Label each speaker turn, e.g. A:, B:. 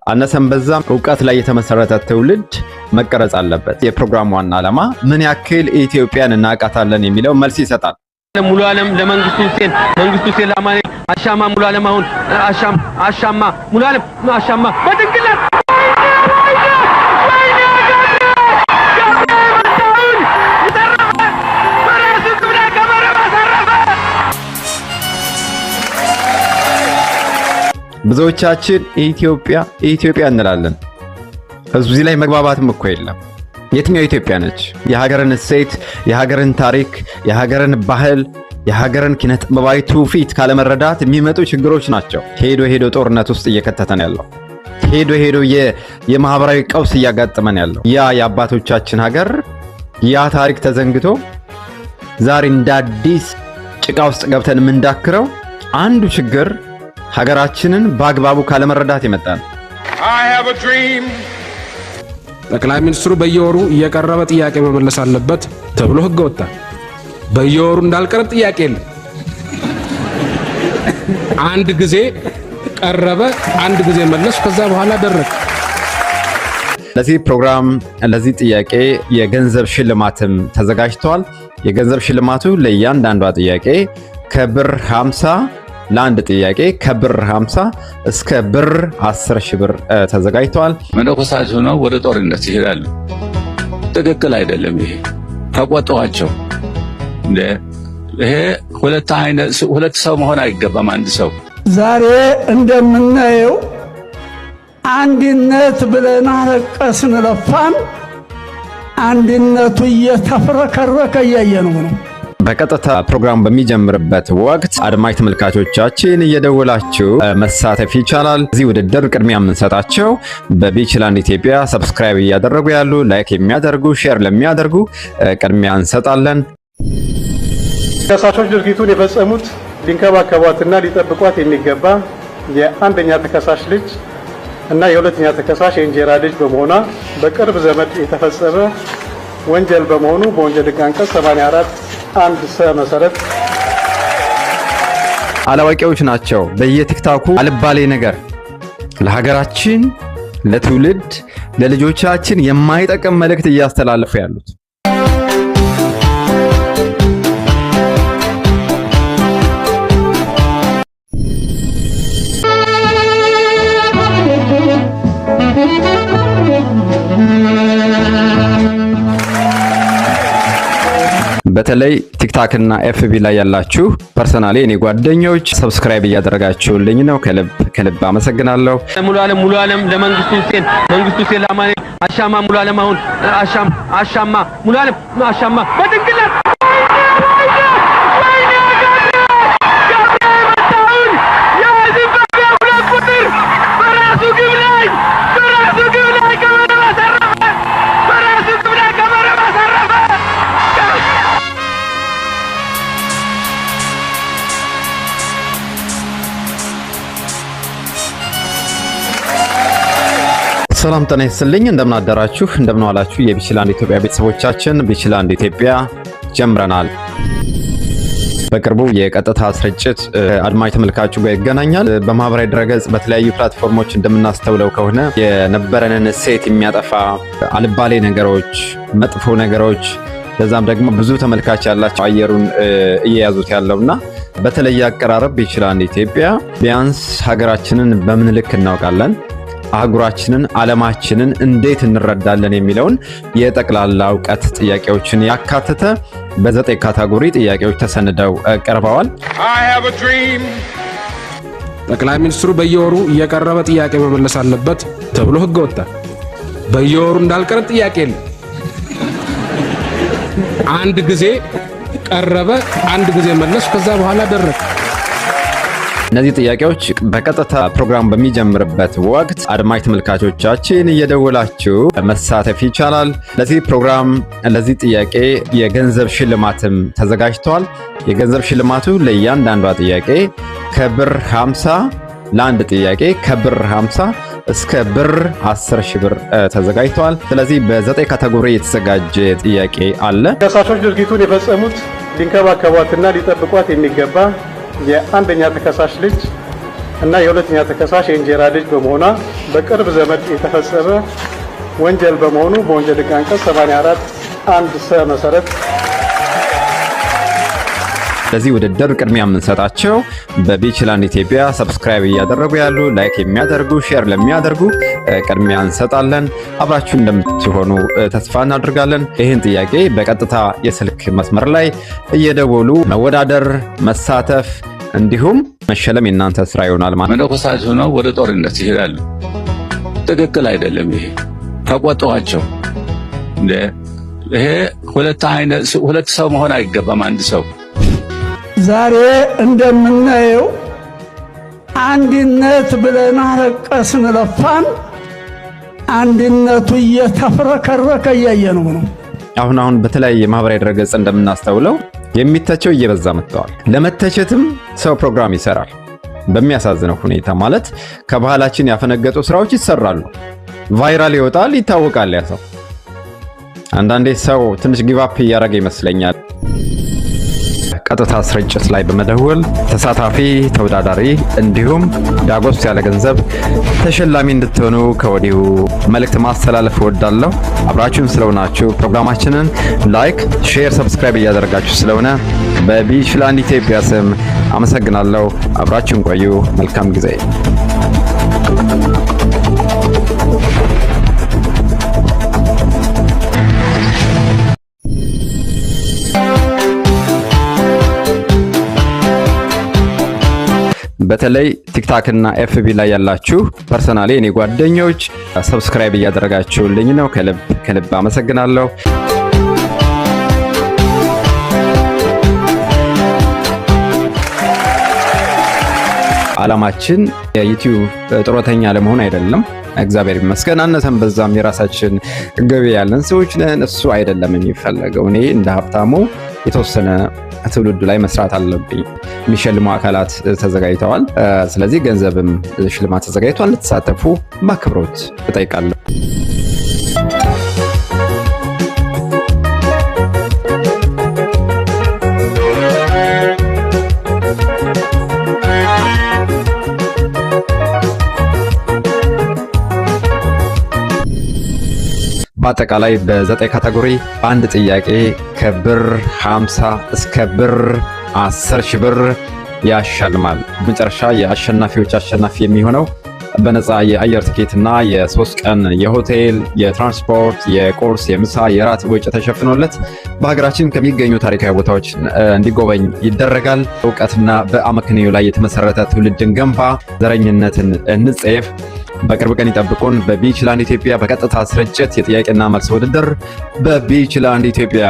A: አነሰም በዛም እውቀት ላይ የተመሰረተ ትውልድ መቀረጽ አለበት። የፕሮግራሙ ዋና ዓላማ ምን ያክል ኢትዮጵያን እናውቃታለን የሚለው መልስ ይሰጣል።
B: ሙሉ ዓለም ለመንግስቱ ሁሴን፣ መንግስቱ ሁሴን ለአማኔ አሻማ፣ ሙሉ ዓለም አሁን አሻም አሻማ፣ ሙሉ ዓለም አሻማ በጭንቅላት።
A: ብዙዎቻችን ኢትዮጵያ ኢትዮጵያ እንላለን። እዚህ ላይ መግባባትም እኮ የለም። የትኛው ኢትዮጵያ ነች? የሀገርን እሴት፣ የሀገርን ታሪክ፣ የሀገርን ባህል፣ የሀገርን ኪነ ጥበባዊ ትውፊት ካለመረዳት የሚመጡ ችግሮች ናቸው። ሄዶ ሄዶ ጦርነት ውስጥ እየከተተን ያለው፣ ሄዶ ሄዶ የማህበራዊ ቀውስ እያጋጠመን ያለው፣ ያ የአባቶቻችን ሀገር፣ ያ ታሪክ ተዘንግቶ ዛሬ እንደ አዲስ ጭቃ ውስጥ ገብተን የምንዳክረው አንዱ ችግር ሀገራችንን በአግባቡ ካለመረዳት የመጣ ነው።
C: ጠቅላይ ሚኒስትሩ በየወሩ እየቀረበ ጥያቄ መመለስ አለበት ተብሎ ሕግ ወጣ። በየወሩ እንዳልቀረብ ጥያቄ የለም። አንድ ጊዜ ቀረበ፣ አንድ ጊዜ መለሱ፣ ከዛ በኋላ ደረቀ።
A: ለዚህ ፕሮግራም ለዚህ ጥያቄ የገንዘብ ሽልማትም ተዘጋጅተዋል። የገንዘብ ሽልማቱ ለእያንዳንዷ ጥያቄ ከብር 50፣ ለአንድ ጥያቄ ከብር 50 እስከ ብር 10 ሺህ ብር ተዘጋጅተዋል።
D: መነኮሳት ሆነው ወደ ጦርነት ይሄዳሉ። ትክክል አይደለም። ይሄ ተቆጠዋቸው። ይሄ ሁለት አይነት ሁለት ሰው መሆን አይገባም። አንድ ሰው
E: ዛሬ እንደምናየው አንድነት ብለን አለቀስን፣ ለፋን። አንድነቱ እየተፍረከረከ እያየነው ነው።
A: በቀጥታ ፕሮግራም በሚጀምርበት ወቅት አድማጭ ተመልካቾቻችን እየደወላችሁ መሳተፍ ይቻላል። እዚህ ውድድር ቅድሚያ የምንሰጣቸው በቢችላንድ ኢትዮጵያ subscribe እያደረጉ ያሉ፣ like የሚያደርጉ፣ share ለሚያደርጉ ቅድሚያ እንሰጣለን።
F: ተከሳሾች ድርጊቱን የፈጸሙት ሊንከባከቧትና ሊጠብቋት የሚገባ የአንደኛ ተከሳሽ ልጅ እና የሁለተኛ ተከሳሽ የእንጀራ ልጅ በመሆኗ በቅርብ ዘመድ የተፈጸመ ወንጀል በመሆኑ በወንጀል ሕግ አንቀጽ 84(1) ሰ መሰረት
A: አላዋቂዎች ናቸው። በየቲክታኩ አልባሌ ነገር፣ ለሀገራችን፣ ለትውልድ፣ ለልጆቻችን የማይጠቅም መልእክት እያስተላለፉ ያሉት። በተለይ ቲክታክ እና FB ላይ ያላችሁ personally እኔ ጓደኞች subscribe እያደረጋችሁልኝ ነው። ከልብ ከልብ አመሰግናለሁ።
B: ሙሉ ዓለም፣ ሙሉ ዓለም ለመንግስቱ ሁሴን፣ መንግስቱ ሁሴን ለአማኔ አሻማ፣ ሙሉ ዓለም አሁን አሻም አሻማ፣ ሙሉ ዓለም አሻማ በጭንቅላት።
A: ሰላም ጤና ይስጥልኝ። እንደምን አደራችሁ፣ እንደምን ዋላችሁ። የቢችላንድ ኢትዮጵያ ቤተሰቦቻችን፣ ቢችላንድ ኢትዮጵያ ጀምረናል። በቅርቡ የቀጥታ ስርጭት አድማጭ ተመልካቹ ጋር ይገናኛል። በማህበራዊ ድረገጽ በተለያዩ platform ኦች እንደምናስተውለው ከሆነ የነበረንን እሴት የሚያጠፋ አልባሌ ነገሮች፣ መጥፎ ነገሮች፣ ለዛም ደግሞ ብዙ ተመልካች ያላቸው አየሩን እየያዙት ያለውና በተለየ አቀራረብ ቢችላንድ ኢትዮጵያ ቢያንስ ሀገራችንን በምን ልክ እናውቃለን፣ አህጉራችንን፣ ዓለማችንን እንዴት እንረዳለን የሚለውን የጠቅላላ እውቀት ጥያቄዎችን ያካተተ በዘጠኝ category ጥያቄዎች ተሰንደው ቀርበዋል።
C: ጠቅላይ ሚኒስትሩ በየወሩ እየቀረበ ጥያቄ መመለስ አለበት ተብሎ ሕግ ወጣ። በየወሩ እንዳልቀረብ ጥያቄ የለም። አንድ ጊዜ ቀረበ፣ አንድ ጊዜ መለሱ፣ ከዛ በኋላ ደረቀ።
A: እነዚህ ጥያቄዎች በቀጥታ ፕሮግራም በሚጀምርበት ወቅት አድማጭ ተመልካቾቻችን እየደወላችሁ መሳተፍ ይቻላል። ለዚህ ፕሮግራም ለዚህ ጥያቄ የገንዘብ ሽልማትም ተዘጋጅተዋል። የገንዘብ ሽልማቱ ለእያንዳንዷ ጥያቄ ከብር 50፣ ለአንድ ጥያቄ ከብር 50 እስከ ብር 10 ሺህ ብር ተዘጋጅተዋል። ስለዚህ በዘጠኝ category የተዘጋጀ ጥያቄ አለ።
F: ተከሳሾች ድርጊቱን የፈጸሙት ሊንከባከቧትና ሊጠብቋት የሚገባ የአንደኛ ተከሳሽ ልጅ እና የሁለተኛ ተከሳሽ የእንጀራ ልጅ በመሆኗ በቅርብ ዘመድ የተፈጸመ ወንጀል በመሆኑ በወንጀል ሕግ አንቀጽ 84(1) ሰ መሰረት
A: ለዚህ ውድድር ቅድሚያ የምንሰጣቸው በቢችላንድ ኢትዮጵያ subscribe እያደረጉ ያሉ፣ like የሚያደርጉ፣ share ለሚያደርጉ ቅድሚያ እንሰጣለን። አብራችሁ እንደምትሆኑ ተስፋ እናደርጋለን። ይህን ጥያቄ በቀጥታ የስልክ መስመር ላይ እየደወሉ መወዳደር፣ መሳተፍ እንዲሁም መሸለም የእናንተ ስራ ይሆናል ማለት ነው።
D: መነኮሳት ሆነው ወደ ጦርነት ይሄዳሉ። ትክክል አይደለም። ይሄ ተቆጠዋቸው። ይሄ ሁለት ሰው መሆን አይገባም። አንድ ሰው
E: ዛሬ እንደምናየው አንድነት ብለን አለቀስን፣ ለፋን። አንድነቱ እየተፍረከረከ እያየነው ነው።
A: አሁን አሁን በተለያየ ማህበራዊ ድረገጽ እንደምናስተውለው የሚተቸው እየበዛ መጥተዋል። ለመተቸትም ሰው ፕሮግራም ይሰራል። በሚያሳዝነው ሁኔታ ማለት ከባህላችን ያፈነገጡ ስራዎች ይሰራሉ። Viral ይወጣል፣ ይታወቃል ያ ሰው። አንዳንዴ ሰው ትንሽ give up እያደረገ ይመስለኛል። ቀጥታ ስርጭት ላይ በመደወል ተሳታፊ፣ ተወዳዳሪ እንዲሁም ዳጎስ ያለ ገንዘብ ተሸላሚ እንድትሆኑ ከወዲሁ መልእክት ማስተላለፍ እወዳለሁ። አብራችሁን ስለሆናችሁ፣ ፕሮግራማችንን like፣ share፣ subscribe እያደረጋችሁ ስለሆነ በቢችላንድ ኢትዮጵያ ስም አመሰግናለሁ። አብራችሁን ቆዩ። መልካም ጊዜ። በተለይ TikTok እና FB ላይ ያላችሁ personally እኔ ጓደኞች subscribe እያደረጋችሁልኝ ነው። ከልብ ከልብ አመሰግናለሁ። ዓላማችን የ YouTube ጡረተኛ ለመሆን አይደለም። እግዚአብሔር ይመስገን አነሰን በዛም የራሳችን ገቢ ያለን ሰዎች ነን። እሱ አይደለም የሚፈለገው። እኔ እንደ ሀብታሙ የተወሰነ ትውልዱ ላይ መስራት አለብኝ። የሚሸልሙ አካላት ተዘጋጅተዋል። ስለዚህ ገንዘብም ሽልማት ተዘጋጅቷል። እንድትሳተፉ በአክብሮት እጠይቃለሁ። በአጠቃላይ በዘጠኝ category በአንድ ጥያቄ ከብር 50 እስከ ብር 10 ሺህ ብር ያሸልማል። መጨረሻ የአሸናፊዎች አሸናፊ የሚሆነው በነፃ የአየር ትኬትና የ3 ቀን የሆቴል፣ የትራንስፖርት፣ የቁርስ፣ የምሳ፣ የራት ወጪ ተሸፍኖለት በሀገራችን ከሚገኙ ታሪካዊ ቦታዎች እንዲጎበኝ ይደረጋል። እውቀትና በአመክንዮ ላይ የተመሰረተ ትውልድን ገንባ፣ ዘረኝነትን እንጸየፍ። በቅርብ ቀን ይጠብቁን። በቢችላንድ ኢትዮጵያ በቀጥታ ስርጭት የጥያቄና መልስ ውድድር በቢችላንድ ኢትዮጵያ።